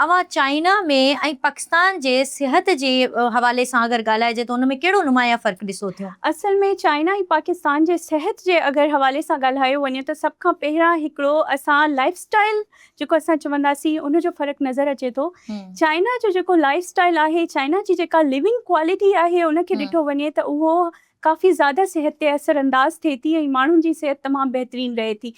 اوهان چائنا ۾ ۽ پاڪستان جي صحت جي حوالي سان اگر ڳالهائجي ته ان ۾ ڪهڙو نمايان فرق ڏسو ٿيون؟ اصل ۾ چائنا ۽ پاڪستان جي صحت جي اگر حوالي سان ڳالهايو وڃي ته سڀ کان پهريان هڪڙو اسان لائف اسٽائل جيڪو اسان چونداسين ان جو فرق نظر اچي ٿو. چائنا جو جيڪو لائف اسٽائل آهي، چائنا جي جيڪا لونگ ڪوالٽي آهي ان کي ڏٺو وڃي ته اهو ڪافي زياده صحت تي اثر انداز ٿئي ٿي ۽ ماڻهن جي صحت تمام بهترين رهي ٿي.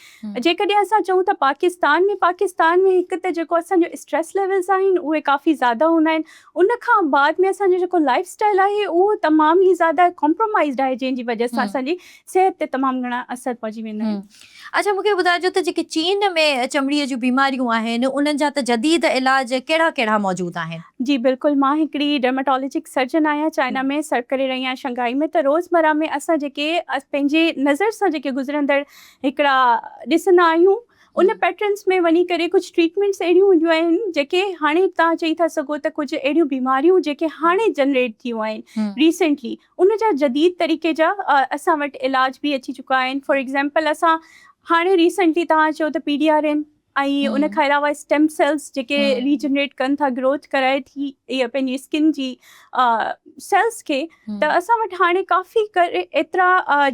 جيڪڏهن اسان چئون ته پاڪستان ۾ پاڪستان ۾ هڪ ته جيڪو اسان جو اسٽريس ليولز آهن اهي ڪافي زياده هوندا آهن ان کان بعد ۾ اسان جو جيڪو لائف اسٽائل آهي اهو تمام ئي زياده ڪمپرومائزڊ آهي جنهن جي وجه سان اسان جي صحت تي تمام گهڻا اثر پئجي ويندا آهن. اڇا مون کي ٻڌائجو ته جيڪي چين ۾ چمڙي جون بيماريون آهن انهن جا ته جديد علاج ڪهڙا ڪهڙا موجود آهن؟ جي بلڪل مان هڪڙي ڊرماٽالاجڪ سرجن آهيان چائنا ۾ سرو ڪري رهي آهيان شنگهائي ۾ ته روزمره ۾ اسان جيڪي پنهنجي نظر سان جيڪي گذرندڙ هڪڙا ڏسندا آهيون ان پيٽرنس ۾ وڃي ڪري ڪجهه ٽريٽمينٽس اهڙيون هونديون آهن جيڪي هاڻي توهان چئي ٿا سگهو ته ڪجهه اهڙيون بيماريون جيڪي هاڻي جنريٽ ٿيون آهن ريسينٽلي ان جا جديد طريقي جا اسان وٽ علاج به اچي چڪا آهن فار ايگزامپل اسان هاڻي ريسنٽلي توهان چئو ته پي ڊي آر اين ۽ ان کان علاوه اسٽيم سيلز جيڪي ريجنريٽ ڪن ٿا گروٿ ڪرائي ٿي اها پنهنجي اسڪن جي سيلز کي ته اسان وٽ هاڻي ڪافي ايترا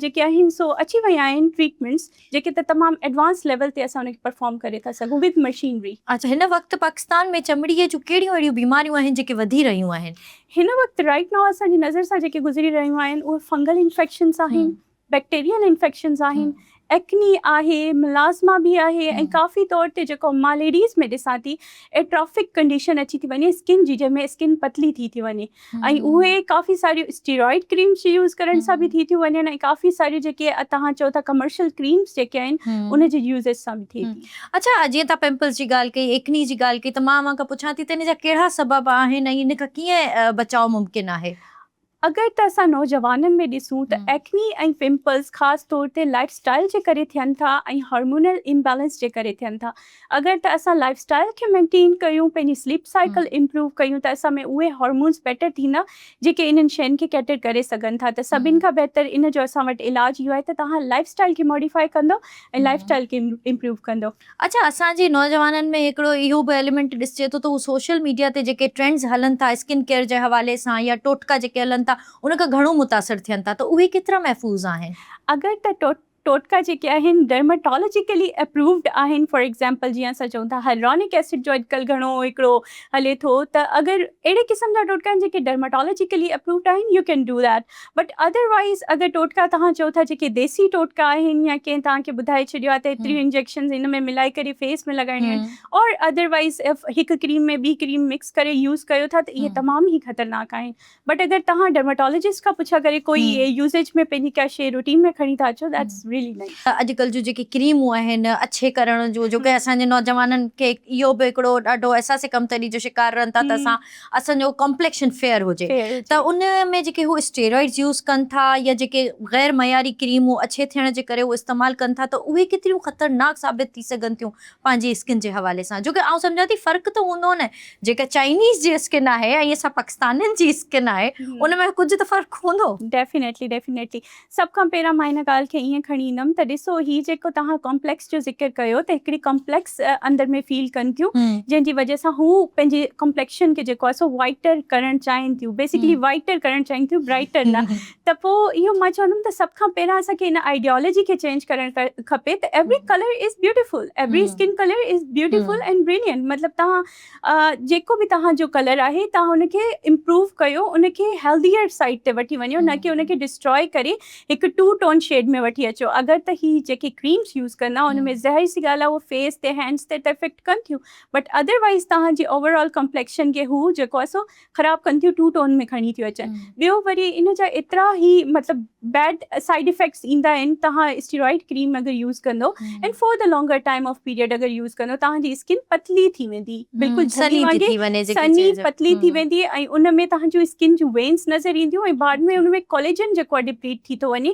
جيڪي آهن سو اچي ويا آهن ٽريٽمينٽس جيڪي ته تمام ايڊوانس ليول تي اسان ان کي پرفارم ڪري ٿا سگهون وٿ مشينري. اڇا هن وقت پاڪستان ۾ چمڙي جون ڪهڙيون اهڙيون بيماريون آهن جيڪي وڌي رهيون آهن؟ هن وقت رائيٽ نائو اسان جي نظر سان جيڪي گذري رهيون آهن اهي فنگل انفيڪشنز آهن، بيڪٽيريل انفيڪشنز آهن، ايڪني آهي، ملازما به آهي ۽ ڪافي طور تي جيڪو مان ليڊيز ۾ ڏسان ٿي ايٽرافڪ ڪنڊيشن اچي ٿي وڃي اسڪن جي جنهن ۾ اسڪن پتلي ٿي ٿي وڃي ۽ اهي ڪافي ساريون اسٽيرائيڊ ڪريمز جي يوز ڪرڻ سان به ٿي ٿيون وڃن ۽ ڪافي ساريون جيڪي توهان چئو ٿا ڪمرشل ڪريمز جيڪي آهن ان جي يوزيج سان به ٿئي ٿي. اڇا جيئن توهان پمپلز جي ڳالهه ڪئي ايڪني جي ڳالهه ڪئي ته مان اوهان کان پڇان ٿي ته ان جا ڪهڙا سبب آهن ۽ ان کان ڪيئن بچاء ممڪن آهي؟ اگر ته اسان نوجوانن ۾ ڏسون ته ايڪني ۽ پمپلز خاص طور تي لائف اسٽائل جي ڪري ٿين ٿا ۽ هارمونل امبيلنس جي ڪري ٿين ٿا. اگر ته اسان لائف اسٽائل کي مينٽين ڪيون پنهنجي سليپ سائيڪل امپروو ڪيون ته اسان ۾ اهي هارمونز بيٽر ٿيندا جيڪي انهن شين کي ڪيٽر ڪري سگهن ٿا ته سڀن کان بهتر ان جو اسان وٽ علاج اهو آهي ته توهان لائف اسٽائل کي ماڊيفائي ڪندو ۽ لائف اسٽائل کي امپروو ڪندو. اڇا اسان جي نوجوانن ۾ هڪڙو اهو به ايليمينٽ ڏسجي ٿو ته هو سوشل ميڊيا تي جيڪي ٽرينڊز هلن ٿا اسڪن ڪيئر جي حوالي سان يا ٽوٽڪا جيڪي هلن ٿا ان کان گهڻو متاثر ٿين ٿا ته اهي ڪيترا محفوظ آهن؟ اگر ته ٽوٽڪا جيڪي آهن ڊرماٽالاجيڪلي اپرووڊ آهن فار ايگزامپل جيئن اسان چئون ٿا هائلرونڪ ايسڊ جو اڄڪلهه گهڻو هڪڙو هلي ٿو ته اگر اهڙي قسم جا ٽوٽڪا آهن جيڪي ڊرماٽالاجيڪلي اپرووڊ آهن you can do that but otherwise اگر ٽوٽڪا توهان چئو ٿا جيڪي ديسي ٽوٽڪا آهن يا ڪنهن توهان کي ٻڌائي ڇڏيو آهي ته ايتريون انجيڪشنز هن ۾ ملائي ڪري فيس ۾ لڳائڻيون آهن اور ادروائز هڪ ڪريم ۾ ٻي ڪريم مڪس ڪري يوز ڪيو ٿا ته اهي تمام ئي خطرناڪ آهن بٽ اگر توهان ڊرماٽالاجسٽ کان پڇا ڪري ڪوئي يوزيج ۾ پنهنجي ڪا شي روٽين ۾ کڻي ٿا اچو that's really nice. اڄڪلهه جون جيڪي ڪريمون آهن اڇي ڪرڻ جون جو ڪي اسان جي نوجوانن کي اهو به هڪڙو ڏاڍو احساس ڪمتري جو شڪار رهن ٿا ته اسان اسان جو ڪمپليڪشن فيئر هجي ته ان ۾ جيڪي هو اسٽيرائڊز يوز ڪن ٿا يا جيڪي غير معياري ڪريمون اڇي ٿيڻ جي ڪري هو استعمال ڪن ٿا ته اهي ڪيتريون خطرناڪ ثابت ٿي سگهن ٿيون پنهنجي اسڪن جي حوالي سان جو ڪي آئون سمجهان ٿي فرق ته هوندو نه جيڪا چائنيز جي اسڪن آهي ۽ اسان پاڪستانين جي اسڪن آهي ان ۾ ڪجهه ته فرق هوندو. ڊيفينيٽلي ڊيفينيٽلي سڀ کان پهريان مان هن ڳالهه کي ائين کڻي ايندم ته ڏسو هي جيڪو توهان ڪمپليڪس جو ذڪر ڪيو ته هڪڙي ڪمپليڪس اندر ۾ فيل ڪن ٿيون جنهن جي وجه سان هو پنهنجي ڪمپليڪشن کي جيڪو آهي سو وائٽر ڪرڻ چاهين ٿيون بيسيڪلي وائٽر ڪرڻ چاهين ٿيون برائٽر نه ته پوء اهو مان چوندم ته سڀ کان پهريان اسان کي ان آئيڊيالوجي کي چينج ڪرڻ کپي ته every colour is beautiful every skin colour is beautiful and brilliant مطلب توهان جيڪو به توهان جو ڪلر آهي توهان ان کي امپروو ڪيو ان کي هيلديئر سائيڊ تي وٺي وڃو نه ڪي ان کي ڊسٽرائي ڪري هڪ ٽو ٽون شيڊ ۾ وٺي اچو اگر ته هي جيڪي ڪريمس يوز ڪندا ان ۾ ظاهر سي ڳالهه آهي اهو فيس تي هينڊس تي ته افيڪٽ ڪن ٿيون بٽ ادروائز توهان جي اوور آل ڪمپليڪشن کي هو جيڪو آهي سو خراب ڪن ٿيون ٽو ٽون ۾ کڻي ٿيون اچن ٻيو وري ان جا ايترا هي مطلب بيڊ سائيڊ افيڪٽس ايندا آهن توهان اسٽيرائيڊ ڪريم اگر يوز ڪندو and for the longer time of period اگر يوز ڪندو توهان جي اسڪن پتلي ٿي ويندي بلڪل جهلي وانگي سنهي پتلي ٿي ويندي ۽ ان ۾ توهان جون اسڪن جون وينس نظر اينديون ۽ بعد ۾ ان ۾ ڪوليجن جيڪو آهي ڊپليٽ ٿي ٿو وڃي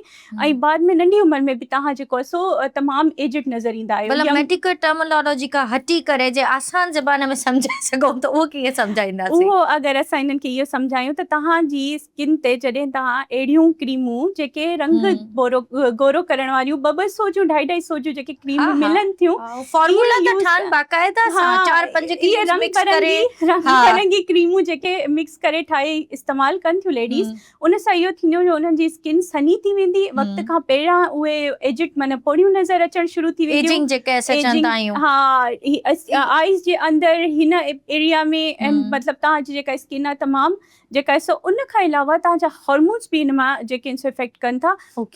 ۽ بعد ۾ ننڍي عمر ۾ ۾ به توهان جيڪو آهي سو تمام ايجڊ نظر ايندا آهيو. مطلب ميڊيڪل ٽرمنالاجي کان هٽي ڪري جي آسان زبان ۾ سمجهائي سگهون ته اهو ڪيئن سمجهائينداسين؟ اهو اگر اسان انهن کي اهو سمجهايون ته توهان جي اسڪن تي جڏهن توهان اهڙيون ڪريمون جيڪي رنگ گورو ڪرڻ واريون ٻه ٻه سو جون ڍائي ڍائي سو جون جيڪي ڪريمون ملن ٿيون فارمولا ٿا ٺاهن باقاعده سان چار پنج ڪريمز مڪس ڪري رنگ برنگي ڪريمون جيڪي مڪس ڪري ٺاهي استعمال ڪن ٿيون ليڊيز ان سان اهو ٿيندو جو انهن جي اسڪن سنهي ٿي ويندي وقت کان پهريان اهي ايجڊ معنيٰ پوڙهيون نظر اچڻ شروع ٿي وينديون ايجنگ جيڪي اسان چوندا آهيون ها آئيز جي اندر هن ايريا ۾ مطلب توهان جي جيڪا اسڪن آهي تمام جيڪا سو ان کان علاوه توهان جا هارمونز به ان مان جيڪي آهن سو افيڪٽ ڪن ٿا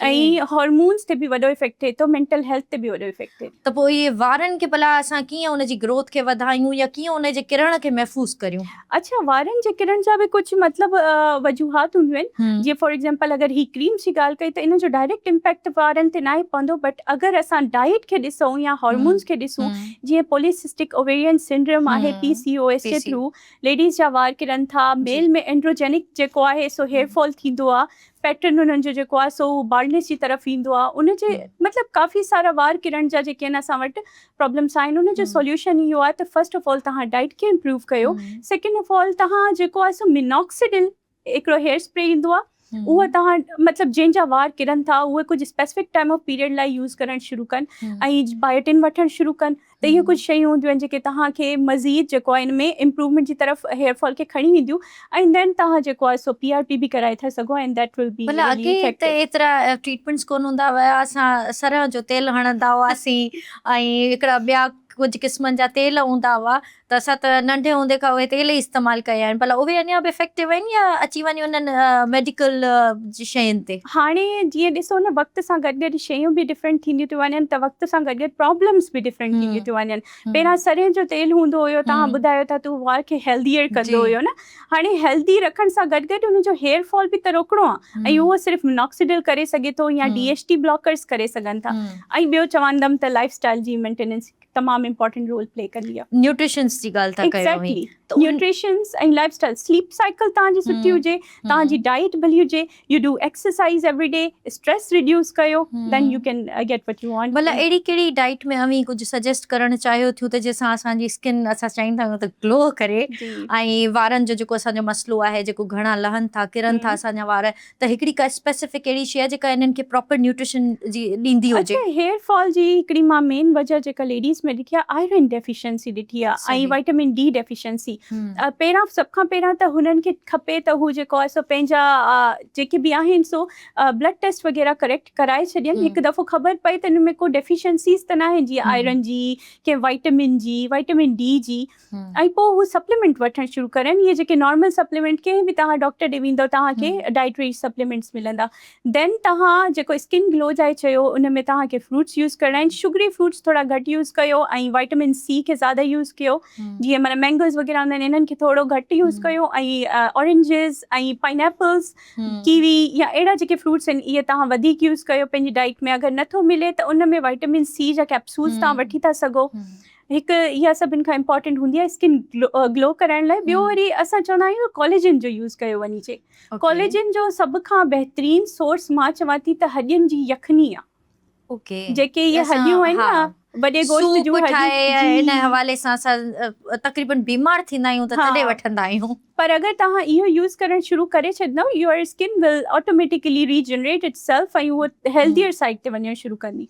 ۽ هارمونز تي به وڏو افيڪٽ ٿئي ٿو مينٽل هيلٿ تي به وڏو افيڪٽ ٿئي ٿو. ته پوء اهي وارن کي ڀلا اسان ڪيئن ان جي گروٿ کي وڌايون يا ڪيئن ان جي ڪرڻ کي محفوظ ڪريون؟ اڇا وارن جي ڪرڻ جا به ڪجهه مطلب وجوهات هونديون آهن جيئن فار ايگزامپل اگر هي ڪريمز جي ڳالهه ڪئي ته ان جو ڊائريڪٽ امپيڪٽ وارن تي ناهي پوندو بٽ اگر اسان ڊائيٽ کي ڏسون يا هارمونز کي ڏسون جيئن پولي سسٽڪ اوويرين سنڊروم آهي پي سي او ايس جي ٿرو ليڊيز جا وار ڪرن ٿا، ميل ۾ اينڊروجينڪ جيڪو آهي سو هيئر فال ٿيندو آ، پيٽرن انهن جو جيڪو آهي سو بالڊنيس جي طرف ايندو آ، ان جي مطلب ڪافي سارا وار ڪرڻ جا جيڪي آهن اسان وٽ پرابلمس آهن ان جو سوليوشن اهو آهي ته فرسٽ آف آل توهان ڊائيٽ کي امپروو ڪيو، سيڪنڊ آف آل توهان جيڪو آهي سو مينوڪسيڊل هڪڙو هيئر اسپري ايندو آ اهو توهان مطلب جنهن جا وار ڪرن ٿا اهي ڪجهه اسپيسفڪ ٽائيم آف پيريڊ لاء يوز ڪرڻ شروع ڪن ۽ بايوٽن وٺڻ شروع ڪن ته اهي ڪجهه شيون هونديون آهن جيڪي توهان کي مزيد جيڪو آهي ان ۾ امپروومينٽ جي طرف هيئر فال کي کڻي وينديون ۽ دين توهان جيڪو آهي سو پي آر پي به ڪرائي ٿا سگهو ۽ that will بي ڀلا اڳي ته ايترا ٽريٽمينٽس ڪونه هوندا هيا اسان سرهه جو تيل هڻندا هئاسين ۽ هڪڙا ٻيا ڪجهه قسمن جا تيل هوندا هئا ته اسان ته ننڍي هوندي کان اهي تيل ئي استعمال ڪيا آهن ڀلا اهي اڃا به افيڪٽو آهن يا اچي وڃي انهن ميڊيڪل جي شين تي. هاڻي جيئن ڏسو نه وقت سان گڏ گڏ شيون به ڊفرنٽ ٿينديون ٿيون وڃن ته وقت سان گڏ گڏ پرابلمس به ڊفرنٽ ٿينديون ٿيون وڃن پهريان سرهين جو تيل هوندو هيو توهان ٻڌايو ٿا ته اهو وار کي هيلديئر ڪندو هيو نه هاڻي هيلدي رکڻ سان گڏ گڏ ان جو هيئر فال به ته روڪڻو آهي ۽ اهو صرف مناڪسيڊل ڪري سگهي ٿو يا ڊي ايڇ ٽي بلاڪرز ڪري سگهن ٿا ۽ ٻيو چوندم ته لائف اسٽائل جي مينٽيننس تمام امپارٽنٽ رول پلي ڪندي آهي. نيوٽريشنس جي ڳالهه ٿا ڪيو اوهين ته nutritions ۽ life style sleep cycle توهان جي سٺي هجي توهان جي ڊائيٽ ڀلي هجي you do exercise every day stress reduce ڪيو then you can get what you want. ڀلا اهڙي ڪهڙي ڊائيٽ ۾ اوهين ڪجهه سجيسٽ ڪرڻ چاهيو ٿيون ته جنهن سان اسان جي اسڪن اسان چاهيندا آهيون ته گلو ڪري ۽ وارن جو جيڪو اسان جو مسئلو آهي جيڪو گهڻا لهن ٿا ڪرن ٿا اسان جا وار ته هڪڙي ڪا اسپيسفڪ اهڙي شيء آهي جيڪا انهن کي پراپر نيوٽريشن جي ڏيندي هجي. اڇا هيئر فال جي هڪڙي مان مين وجه جيڪا ليڊيز ۾ ڏٺي آهي آئرن ڊيفيشنسي ڏٺي آهي ۽ وائٽامن ڊي ڊيفيشنسي پهريان سڀ کان پهريان ته هنن کي کپي ته هو جيڪو آهي سو پنهنجا جيڪي به آهن سو بلڊ ٽيسٽ وغيره ڪريڪٽ ڪرائي ڇڏين هڪ دفعو خبر پئي ته ان ۾ ڪو ڊيفيشنسيز ته ناهن جيئن آئرن جي ڪنهن وائٽامن جي وائٽامن ڊي جي ۽ پوء هو سپليمينٽ وٺڻ شروع ڪرن اهي جيڪي نارمل سپليمينٽ ڪنهن به توهان ڊاڪٽر ڏي ويندو توهان کي ڊائٽري سپليمينٽس ملندا دين توهان جيڪو اسڪن گلو جاء چيو ان ۾ توهان کي فروٽس يوز ڪرڻا آهن شگري فروٽس ٿورا گهٽ يوز ڪيو ۽ وائٽامن سي کي زياده يوز ڪيو جيئن معنيٰ مينگوز وغيره هوندا آهن انهن کي ٿورو گهٽ يوز ڪيو ۽ اورينجز ۽ پائن ايپلز ڪيوي يا اهڙا جيڪي فروٽس آهن اهي توهان وڌيڪ يوز ڪيو پنهنجي ڊائٽ ۾ اگر نٿو ملي ته ان ۾ وائٽامن سي جا ڪيپسولز توهان وٺي ٿا سگهو هڪ اها سڀن کان امپارٽنٽ هوندي آهي اسڪن گلو ڪرائڻ لاء ٻيو وري اسان چوندا آهيون ڪوليجن جو يوز ڪيو وڃي جي ڪوليجن جو سڀ کان بهترين سورس مان چوان ٿي ته هڏين جي يخني آهي جيڪي اهي هڏيون آهن نه وڏي گوشت جون هڏيون ان حوالي سان اسان تقريبن بيمار ٿيندا آهيون ته تڏهن وٺندا آهيون پر اگر توهان اهو يوز ڪرڻ شروع ڪري ڇڏندؤ your skin will automatically regenerate itself ۽ اهو هيلديئر سائيڊ تي وڃڻ شروع ڪندي.